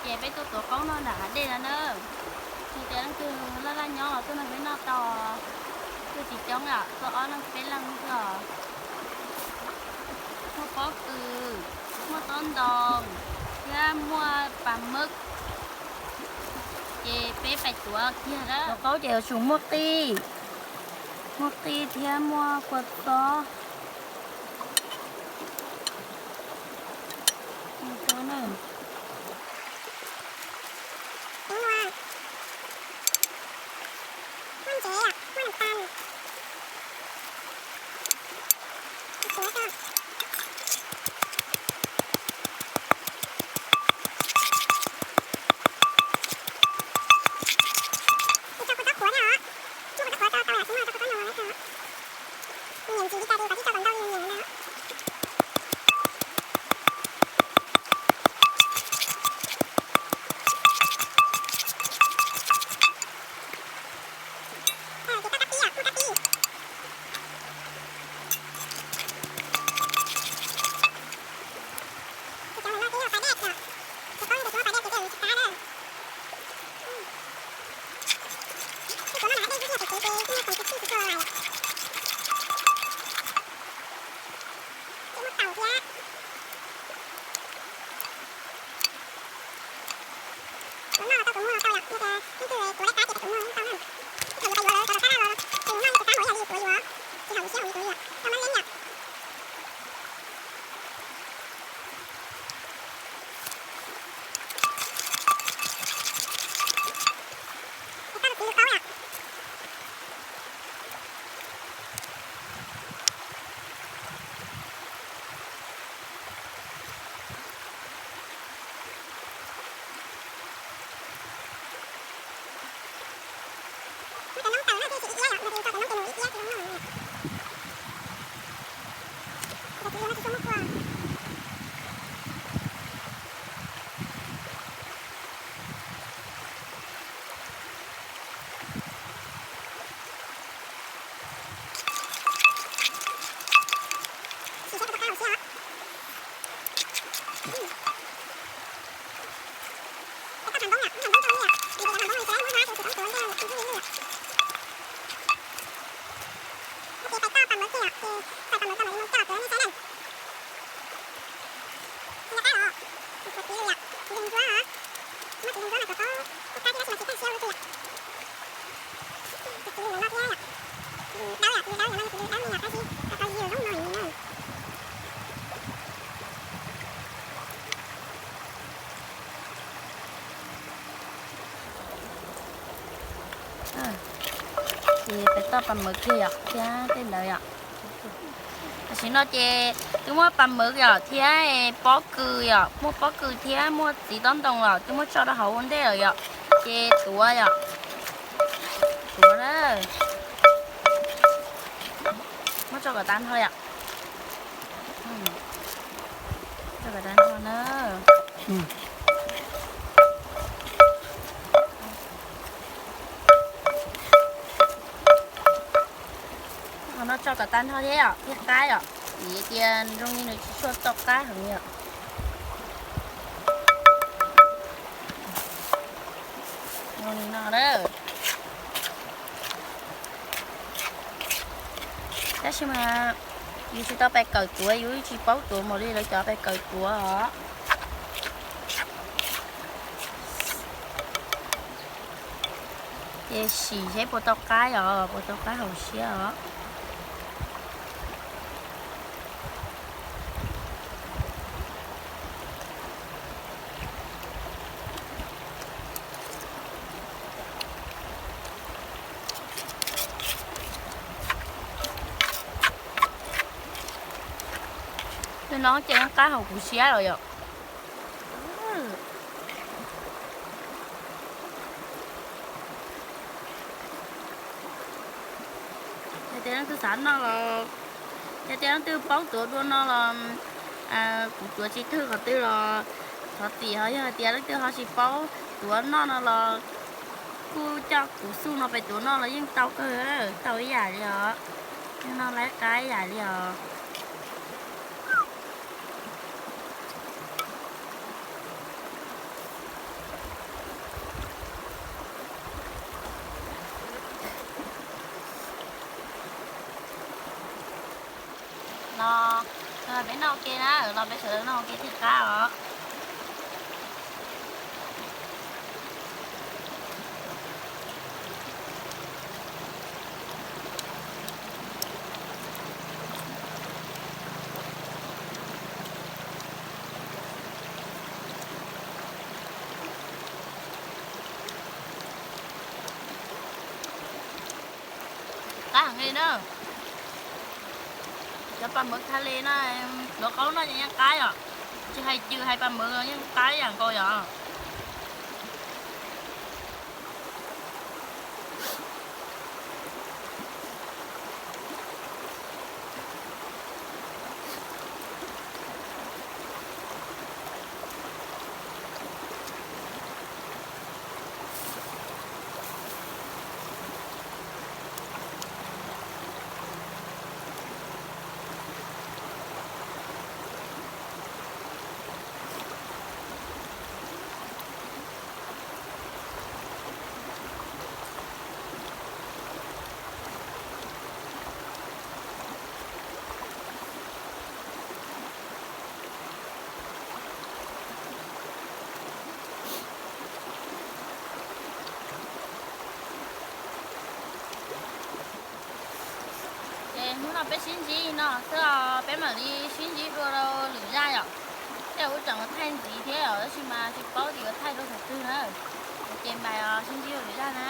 Ces peb tuaj tuav qaub noj nram hav dej no na. Tsis tias leej twg laj laj nyob los tuaj nrog peb noj tau, tuaj tsis coob yom, tuaj ob leeg peb leeg xwb os. Muaj pob kws, muaj tob ntoo, thiab muaj pas mawb. Ces peb pais tuav kiag na. Tuav qaub ces yuav tsum muaj qij, muaj qij thiab muaj kua txob. Tuav noj tau tuav muag tau yom, yog tias leej twg tuav laj kab ces pais tuav muag tau na. Ib txhia yuav pais yuav lawv cov tom qab laj los, ces yuav noj ib tug kab mov ib yam li tuav yuav, tsis haum li siab ua li tuav li yom, cov mab yeeb yom. Koj tus txiv lwv qaub yom. Muab cov noob taws no thiaj tsis ib iab yom, yog tias tso cov noob ces nws ib iab tsis zoo noj. Cov txiv lwv no tsis tshua muaj kua. Sim saib puas tau qab los siab os. Pais toj pas npoob yom, pas npoob tau li yom, vim tias cov pas npoob no tsis tau muab hnab ces tsis tau tuav ntej ib yam li yom. Ces pais toj pas mawv kiag yom, ces txais pas mawv tau mam li mus coj tuav nej saib na. Tsis nco qab los, tus txiv yom, txiv ntsuab os. Muaj txiv ntsuab mas tuav qaub, qaub kab thiab tab sis mas tsis tag siab ua li yom. Tus txiv lwv no thiab yom, txiv lwv dawb yom, txiv lwv dawb no yog txiv lwv dawb me nyuam qab zib, tau qab zib zoo no li no. Ces pais toj pas mawv kiag yom, thiab tej ntawd yom. Tam sim no ces twb muaj pas mawv yom, thiab pob kws yom, muaj pob kws thiab muaj txiv tob ntoo los twb muab tso rau hauv ua ntej lawm yom. Ces tuav yom, tuav na. Muab tso kom tag nrho yom. Tso kom tag nrho na. Qhov no tso kom tag nrho thiab yom, thiaj qab yom, vim tias zoo li nws tsis tshua tau qab heev yom. Zoo li no na. Tab sis mas yus tsis tau pais kawm tuav, yus tsis paub tuav npaum li lawv cov pais kawm tuav os. Ces sim saib puas tau qab os, puas tau qab hauv siab os. Tus no ces yeej qab hauv kuv siab los yom. Yog tias leej twg xav noj los, yog tias leej twg paub tuav dua no los, kuv tuav tsis thwj qhov twg los thov txim, ho yog hais tias leej twg ho tsis paub tuav noj no los kuj coj kuv xub no pais tuav noj los yeej tau kawg, tau ib yam li os. Yeej noj laib qab ib yam li os. Peb noj ua ke na, los peb sawv daws noj ua ke thiaj qab os. Qab heev li na. Cov pas mawv tha le no, luav qaub noj yeej qab yom. Tsis hais cws hais pas mawv los yeej qab ib yam nkaus yom. Ces hnub no peb sib ntsib no xwb os, peb mam li sib ntsib dua rau lwm zaj yom. Tej zaum wb tseem ua thaij ntxiv thiab yom, tab sis mas tsis paub tias yuav thaij rau thaum twg na. Ces mam sib ntsib rau lwm zaj na.